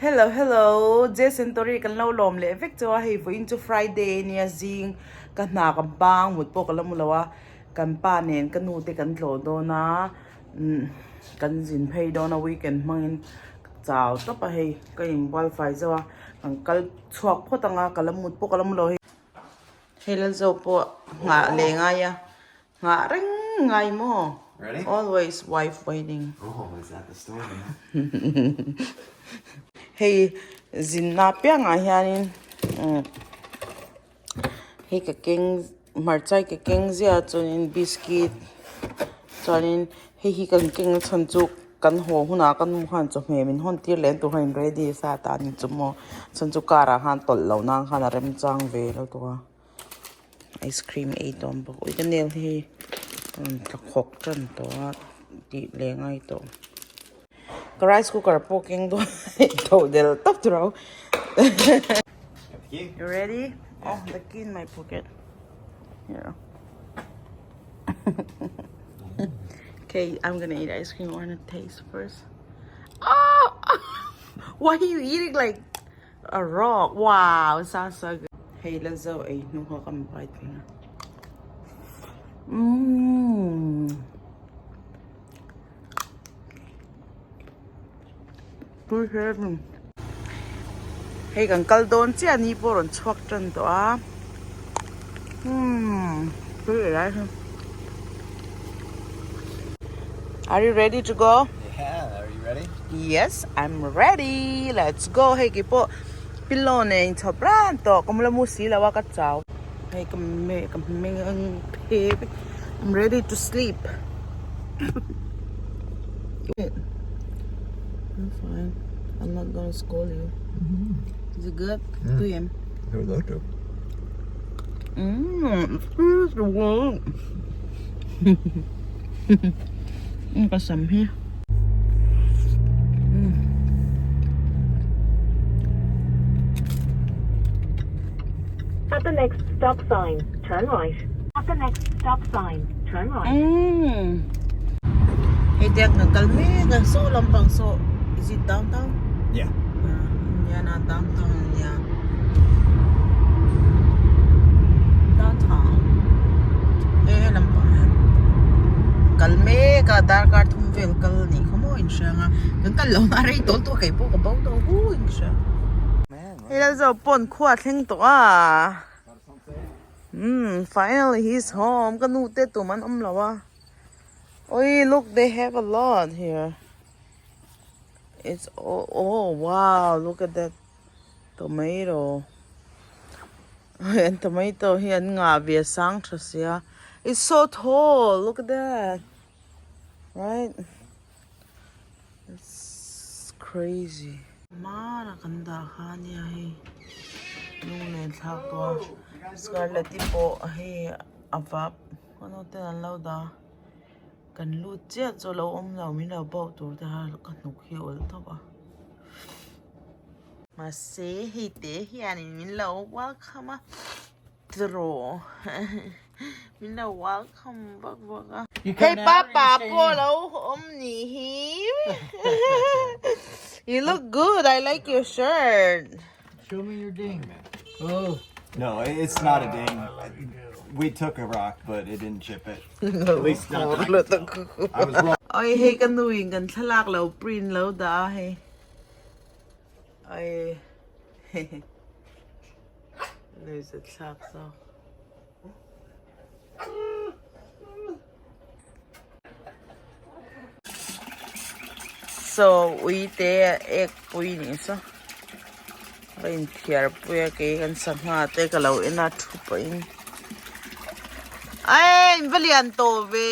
Hello hello Jason Tori kan lo lawm leh vek chu a hei vawiin chu Friday ania zing ka hna ka bang mut pawh ka la mu lo a kan pa nen ka nu te kan tlawh dawn a umm kan zin phei dawn a weekend hmangin ka chau tawp a hei ka inbual fai zauh a kan kal chhuak phawt ang a ka la mut pawh ka la mu lo hei. Hei Lalzo pawh nghah leh ngai a Nghah reng ngai maw? Ready? Always wife waiting. Oh, is that the story? Hei zinna piangah hianin hei ka keng hmarchai ka keng ziah chuanin biscuit chuanin hei hi kan keng chhan chu kan haw hunah kan nu khan chawhmeh min hawn tir leh an tur khan in ready sa ta a ni chu maw chhan chu car ah khan tawlh loh nan khan a remchang ve lutuk a. Ice cream ei dawn bawk ui ka nail hi a rawn tla khawk tan tawh a tih leh ngai tawh ka rice cooker pawh keng dawn tho del tawp tur a You ready? Oh, the key in my pocket. Here. Okay, I'm gonna eat ice cream. I wanna taste first. Oh! Why are you eating like A rock wow it sounds so good. Hei la zo ei hnu kha kan bite thei a. Umm. Tui hle a ni. Hei kan kal dawn chiah ni pawh rawn chhuak tan tawh a. Umm tui leh lai hi. Are you ready to go? Yeah, are you ready? Yes, I'm ready. Let's go. Hei ki pawh pillow nen in chhawp ran tawh. Ka mula mu si lo a ka chau. Hei ka me ka hming ang phe vek. I'm ready to sleep. I'm fine. I'm not gonna scold you. Is it good? Mm. Tui em? I would love to. Mmm, it's good. Ka sam hi. At the next stop sign, turn right. At the next stop sign, turn right. Mmm. Hei te kan kal mek a saw lampang saw is it downtown? Yeah. Indiana downtown ania. Downtown. Hei he lampang hian kal mek a darkar thum vel kal a nih kha maw in hria ang a kan kal loh na rei tawl tawh kei pawh ka bo tawh hu in ka hria. Hei Lalzo pawn khua a thleng tawh a. Umm finally he is home ka nu te tum an awm lo a. Oi look they have a lot here. It's oh oh wow look at that tomato an tomato hi an ngah ve a sang tha sia it's so tall look at that right it's crazy hmana kan dah kha ania hei lunglen thlak tawh a scarlet te pawh hei a vap ano ten an lo dah a. Kan lut chiah chu lo awm lo min lo bauh tur te kha ka hnuk hi a ulh tawp a. Mahse hei te hianin min lo welcome a tiraw min lo welcome vak vak a. Hei papa pawh lo awm nih hi You look good I like your shirt. Show me your ding. Oh. No, it's not a ding. We took a rock, but it didn't chip it. At least not that I can tell. I was wrong. Oi hei ka nu in kan thlalak lo print lo dah a hei. Oi There's a thlak so. Saw ui te ek pui nih saw va inthiar pui a kei kan sangha te ka lo en a thu pawhin ae in va lian tawh ve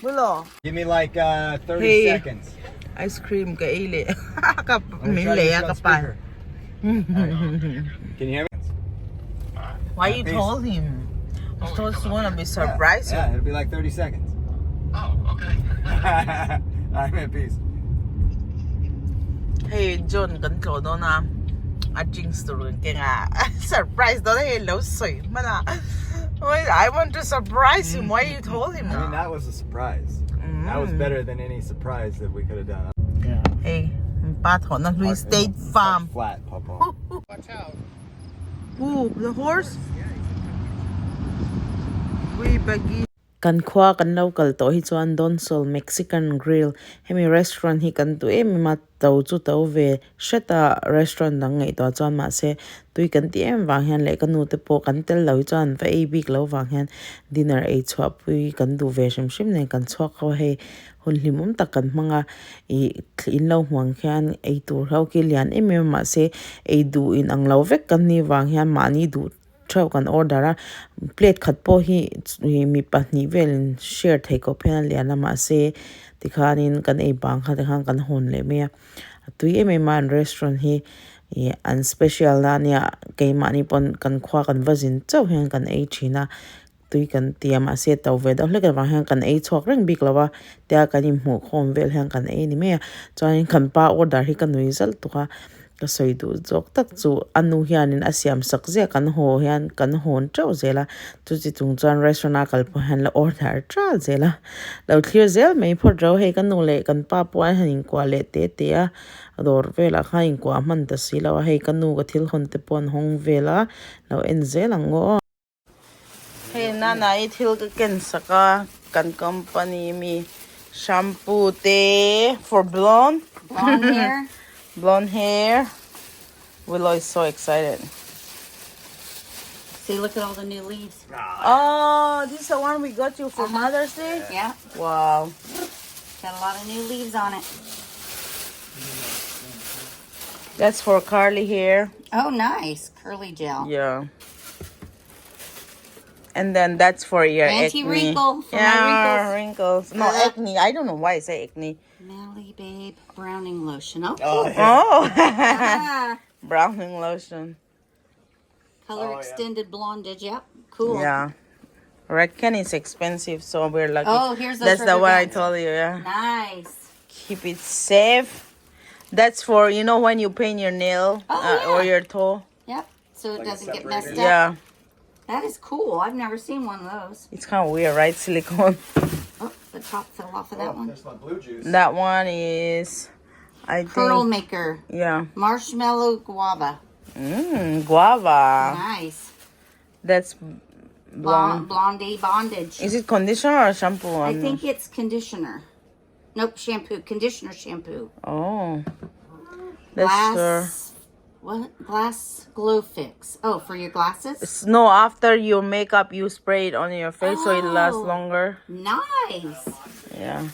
bulaw Give me like uh, 30 Hey. seconds. ice cream ka ei leh ka I'm gonna min try to lei get a you ka on pa speaker. Can you hear me? Why you Peace. told him? I told you wanna be surprised. Yeah, it'll be like 30 seconds. Oh, okay. All right, man, peace. Hey John kan tlawh dawn a a drinks tur kan keng a surprise dawn a hei lo sawi hman a I want to surprise him why you told him I mean, that was a surprise. That was better than any surprise that we could have done. Yeah. Hei pa thawhna hlui State Farm. Flat pawpaw. Watch out. Who? The horse? Wee baggy. Kan khua kan lo kal tawh hi chuan Don Sol Mexican Grill hemi restaurant hi kan duh em em a, to chu to ve hret a restaurant dang ngaihtuah chuan mahse tui kan tih em vang hian leh ka nu te pawh kan tel lo hi chuan an va ei bik lo vang hian dinner ei chhuah pui kan duh ve hrim hrim nen kan chhuak ho a hei hun hlimawm tak kan hmang a ih in lo hmuh ang khian ei tur ho khi lian em em a mahse ei duh in ang lo vek kan nih vang hian mahni duh theuh kan order a plate khat pawh hi mi pahnih velin share thei khawp hian a lian a mahse tikhanin kan ei bang kha tikhan kan hawn leh mai a a tui em em a an restaurant hi ih an special na ania keimahni pawn kan khua kan va zin chauh hian kan ei thin a tui kan ti a mahse to ve deuh hlek avang hian kan ei chhuak reng bik lo a tia kan inhmuh khawm vel hian kan ei ni mai a chuanin kan pa order hi ka nui zalh tuk a. Ka sawi duh zawk tak chu a nu hianin a siam sak ziah kan haw hian kan hawn teuh zel a chuti chung chuan restaurant a kal pawh hian la order ṭal zel a lo thlir zel mai phawt reuh hei ka nu leh kan pa pawh an han inkuah leh te te a dawr velah khan inkuah hman ta si lo a hei ka nu ka thil hawn te pawh an hawng vel a lo en zel ang aw. Hei nana i thil ka ken sak a kan company mi shampoo te for blonde Blonde hair. blonde hair Willow is so excited. See, look at all the new leaves. Oh, this is the one we got you for Mother's Day? Yeah, Wow. got a lot of new leaves on it. That's for curly hair. Oh, nice. Curly gel. Yeah. And then that's for your acne. Anti-wrinkle for my yeah, wrinkles. No, Uh. acne. I don't know why I say acne. Mally Babe browning lotion. Oh, Oh, cool. yeah. Oh, Ah, browning lotion. color Oh, yeah. extended blondage. Yep. Cool. Yeah. Redken is expensive, so we're lucky. Oh, here's those That's the rubber one I bands. told you, yeah. Nice. Keep it safe. That's for, you know, when you paint your nail Oh, or yeah. your toe. Yep. So it Like a doesn't get separator? messed up. Yeah. That is cool. I've never seen one of those. It's kind of weird, right? Silicone. Oh, the top fell off of that Oh, one. there's my blue juice. That one is, I Curl think, maker. yeah. Marshmallow guava. Guava. Nice. That's blonde. Blondie bondage. Is it conditioner or shampoo? I I'm think it's conditioner. Nope, shampoo. Conditioner shampoo. not- Oh. That's the. Glass. What? Glass glow fix. Oh, for your glasses? No, after your makeup, you spray it on your face so it lasts Oh. longer. Nice. Yeah.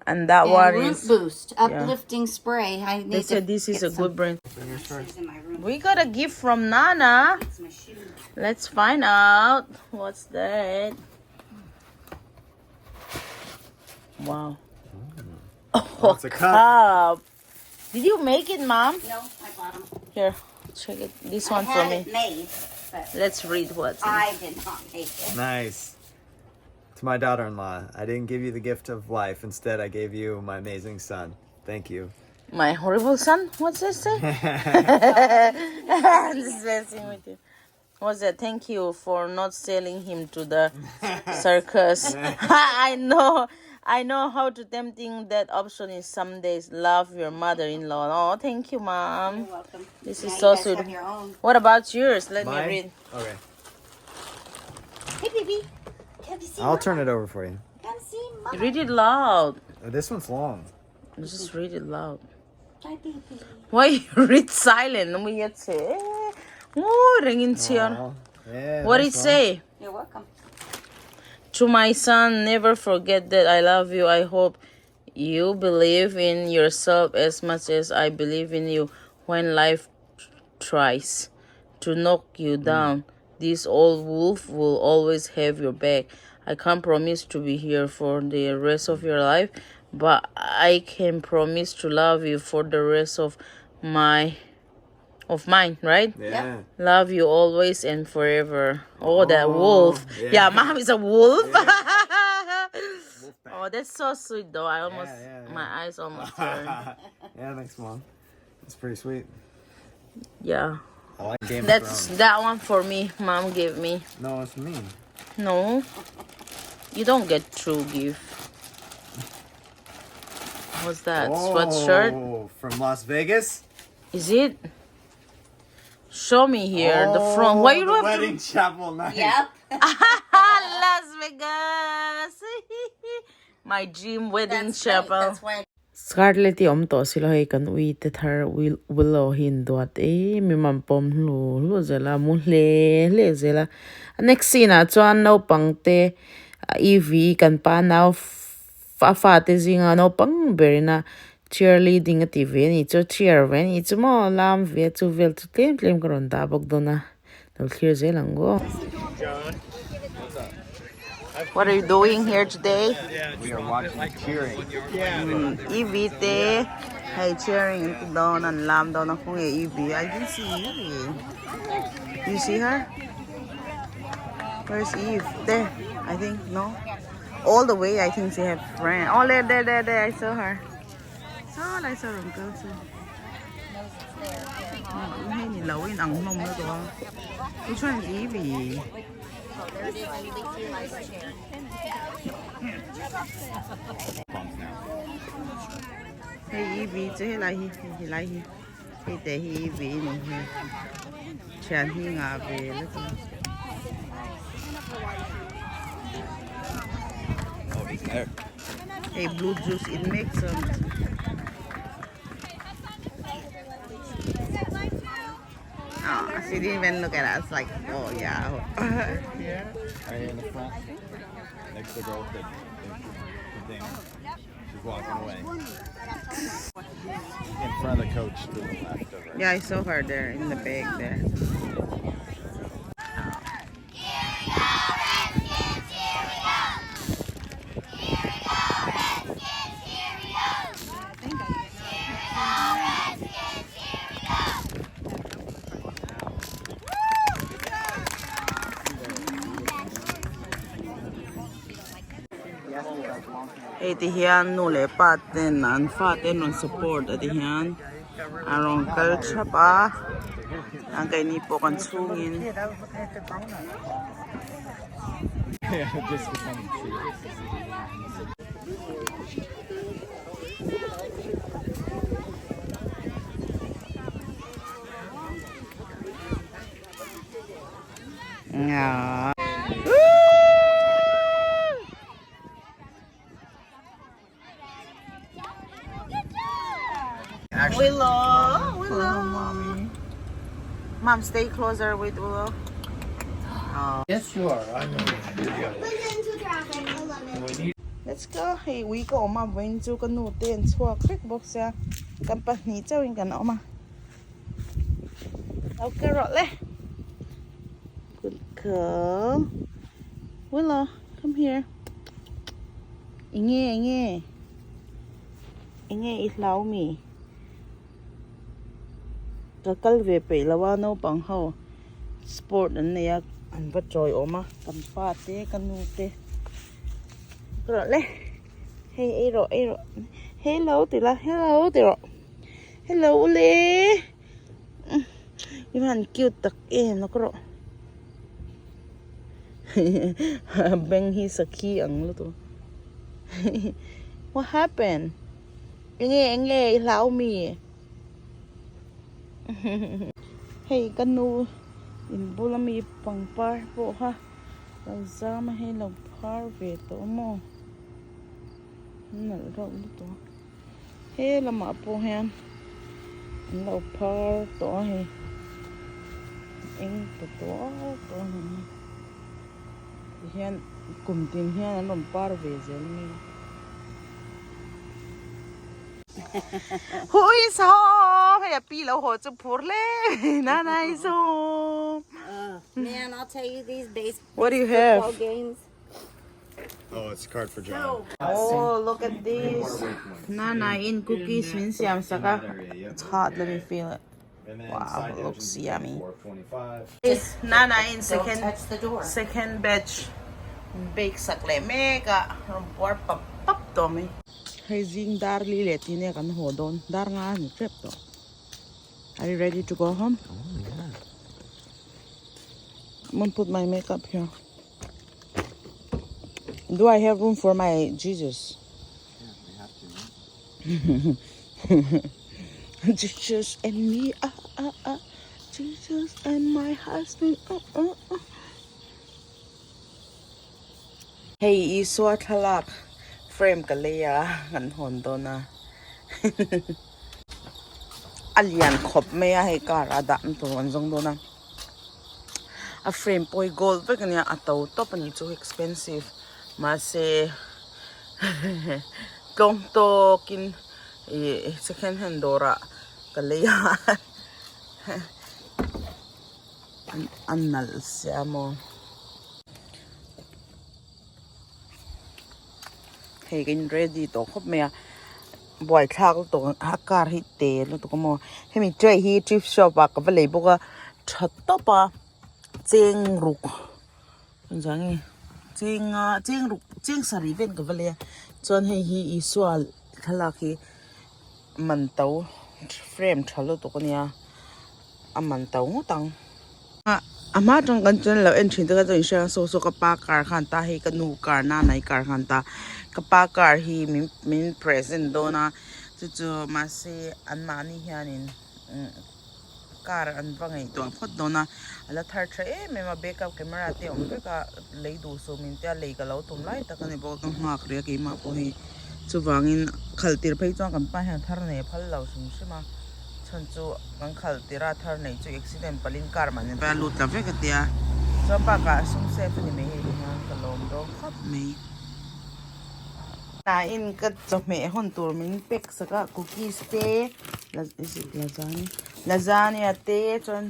And that And one root is. boost, uplifting spray. I need They said to this is get a good some. brand. Shoes in my room. We got a gift from Nana. It's my shoe. Let's find out what's that. Wow. Oh, it's a cup. cup. Did you make it, Mom? No, I bought them. Here, check it. This I one for had me. it made, but Let's read what's in. I did not make it. Nice. To my daughter in law, I didn't give you the gift of life. Instead, I gave you my amazing son. Thank you. My horrible son? What's this say? I'm just messing with you. What's that? Thank you for not selling him to the circus. I know. I know how to tempting that option is some days. Love your mother-in-law. Oh, thank you, mom. You're welcome. This is Now so you guys sweet. Have your own. What about yours? Let Mine? me read. Okay. Hey, baby. Come see I'll turn it over for you. Come see mama. Read it loud. Oh, this one's long. Just read it loud. Hi, baby. Why you read silent? We get say, oh, ringing here. Aw, yeah, What it that's long. say? You're welcome. To my son, never forget that I love you. I hope you believe in yourself as much as I believe in you when life tries to knock you down. This old wolf will always have your back. I can't promise to be here for the rest of your life, but I can promise to love you for the rest of my of mine, right? Yeah. Love you always and forever. Oh, that wolf. Yeah. yeah. mom is a wolf. oh, that's so sweet though. I almost Yeah, yeah, my eyes almost turned. Yeah, thanks, Mom. That's pretty sweet. Yeah. I like Game of That's Thrones. that one for me. Mom gave me. No, it's me. No. You don't get true gift. What's that? Sweatshirt? Oh, from Las Vegas? Is it? Show me here the front. Why you Oh, don't the have to wedding chapel night. Yep. Las Vegas. My dream wedding That's right. chapel. That's why Scarlett i awm tawh silo hei kan ui te thar Willow hi in duat em em a an pawm hlu hlu zel a mu hle hle zel a a next scene ah chuan naupang te EV kan pa nau a fate zinga naupang berin a cheerleading a tih ve a nih chu cheer ve a nih chu maw lam ve a chu vel chu tlem tlem ka rawn dah bawk dawn a lo thlir zel ang aw. What are you doing here today? We are watching cheering. Evie te hei cheering an ti dawn an lam dawn a khawnge Evie I didn't see Evie. Do you see her? Where's Eve? There, I think, no? All the way I think she have friend. Oh there there there there I saw her. Saw lai saw rawn kal chu. Hei ni lo in ang hlawm lutuk a. Which one is Evie? Hei Evie chu helai hi helai hi hei te hi Evie a ni hi thian hi ngah ve lutuk a. Hei blue juice in mek chuan Ah, she didn't even look at us like, oh yeah. Right here in the front. Next to the girl with the, the container. She's walking away. In front of the coach to the left of her. Yeah, I saw her there in the bag there. Hei ti hian nu leh pa ten an fate an rawn support a ti hian a rawn kal thap a an keini pawh kan chhungin. Willow, Willow. mommy. Mom, stay closer with Willow. Yes, you are. I know. Let's go. Hei ui ka awm a vawiin chu ka nu te an chhuak vek bawk sia kan pahnih chauhin kan awm a. Lo kal rawh le. Good girl. Willow, come here. Enge enge. Enge i hlau mi. Ka kal ve peih lo a naupang ho sport an nei a an va chawi awm a kan pa te ka nu te rawh le hei ei rawh ei rawh hello ti la hello ti rawh hello ule i van cute tak em lawk rawh beng hi sakhi ang lutuk what happened enge enge i hlau mi. Hei ka nu in bula mi pangpar pawh kha lo zam a hei lo phar ve tawh maw nalh reuh lutuk a he lamah pawh hian an lo phar tawh a hei eng ta tuar tawh a ni tihian kum tin hian an rawn par ve zel mai a. Who is home? Hei a pi lo haw chu phur hle Nana is home. Man, I'll tell you these base What do you have? football games. Oh, it's a card for John. Oh, look at this. Nana in cookies min siam sak a. It's hot, let me feel it. And then Wow, side it looks dungeons, yummy. 425. Is Nana in Don't second touch the door. second batch bake sak leh mek a rawn puar pap pap tawh mai. Hei zing dar li leh tih nia kan haw dawn dar nga a ni tep tawh. Are you ready to go home? Oh yeah. I'm gonna put my makeup here. Do I have room for my Jesus? Yeah, we have to. Right? Jesus and me ah ah ah Jesus and my husband ah ah ah Hei Isua thlalak frame ka lei a kan hawn dawn a a lian khawp mai a hei car ah dah na tur an zawng dawn a a frame pawh hi gold vek a nia a to tawp a ni chu expensive mahse tlawm tawkin ih second hand dawrah ka lei a a nalh sia maw. Hei ka in ready tawh khawp mai a buaithlak lutuk a car hi te lutuk a maw hemi tray hi thrift shop ah ka va lei bawk a tha tawp a cheng ruk engzah nge cheng a cheng ruk cheng sarih vel ka va lei a chuan hei hi Isua thlalak hi man to frame tha lutuk a nia a man to ngawt ang. A hma atang kan chuan lo en thin te kha chuan in hria ang saw saw ka pa car khan ta hei ka nu car nanai car khan ta ka pa car hi min min present dawn a chu chu mahse an mahni hianin car an va ngaihtuah phawt dawn a a la thar tha em em a backup camera te a awm vek a lei duh suh min tia lei ka lo tum lai tak a ni bawk a ka nghak rih a keimah pawh hi chuvangin khalh tir phei chuan kan pa hian thar nei a phal lo hrim hrim a. Chhan chu kan khalh tirh a thar neih chu accident palin car mahni vai a lut ta vek a tia chuan bakah sum safe a ni mai hei hian ka lawm dawn khawp mai. Tain ka chawhmeh hawn tur min pack sak a cookies te lasagna lasagna te chuan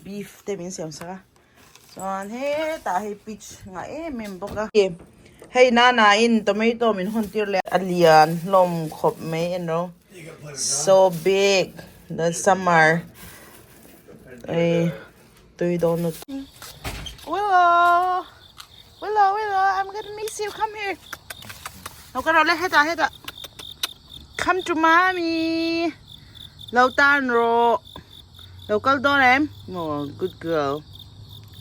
beef te min siam sak a chuan hetah hei peach ngah em em bawk a hei nana in tomato min hawn tir leh a lian hlawm khawp mai en rawh. So big the summer ei tui dawn lutuk. Willow Willow Willow I'm gonna miss you come here lo ka rawh le hetah hetah come to mommy lo tan rawh lo kal dawn em oh good girl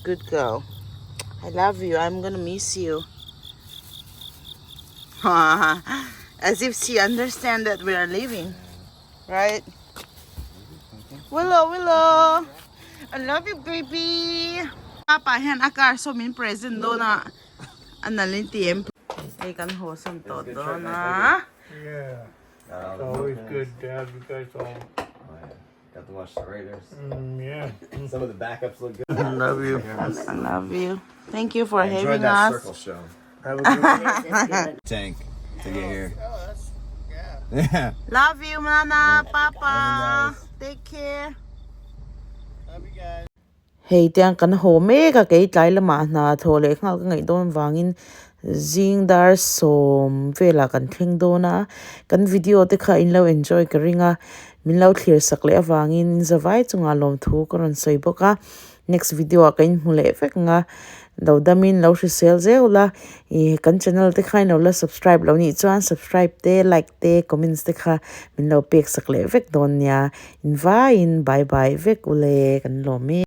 good girl I love you I'm gonna miss you. As if she understand that we are leaving, right? Willow, Willow, I love you, baby. Papa hian a car saw min present dawn a, a nalh in ti em? Hei kan haw sawn tawh dawn a. Yeah, it's always good to have you guys home. Got to watch the Raiders. Yeah. Some of the backups look good. Love you. I love you. Thank you for I enjoyed having that us. circle show. Have a good Tank to get here. Yeah. Love you, Nana, Papa. Take care. Hei tiang kan haw mek a kei tlai lamah hna thaw leh nghal ka ngaih dawn vangin zing dar sawm velah kan thleng dawn a kan video te kha in lo enjoy ka ring a min lo thlir sak leh avangin zavai chungah lawmthu ka rawn sawi bawk a next video ah ka inhmu leh vek ang a lo damin lo hrisel zeuh la ih kan channel te kha in lo la subscribe loh nih chuan subscribe te like te comments te kha min lo pek sak leh vek dawn nia. Invaiin bye bye vek ule kan lawm e.